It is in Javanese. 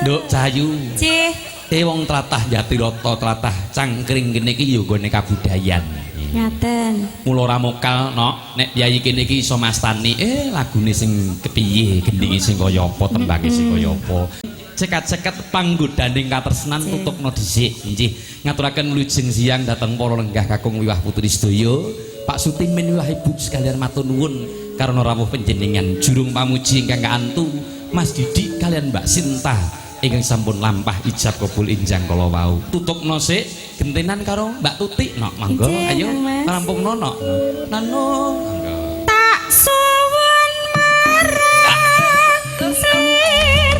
Nduk Cahayu. Cih. Eh, wong tlatah Jatiroto, tlatah Cangkring kene iki ya nggone kabudayan. Ngaten. Mula ora mokal nok nek piyayi kene iki iso mastani lagune sing kepiye, gendinge sing kaya apa, tembange sing kaya apa. Cekat-cekat panggodaning katresnan tutukno dhisik. Inggih, ngaturaken wilujeng siang dhateng para lenggah kakung wiwah putri sedaya. Pak Sutimin wiwah Ibu sekalian matur nuwun karena rawuh panjenengan. Jurung pamuji ingkang kaantu Mas Didik kalian Mbak Sinta ingkang sampun lampah ijab kabul injang kala wau. Tutukno sik gentenan karo Mbak Tutik nok, monggo. Injih, Ayo Kang Mas. rampungno nok. Nano monggo. Tak suwun marang sira.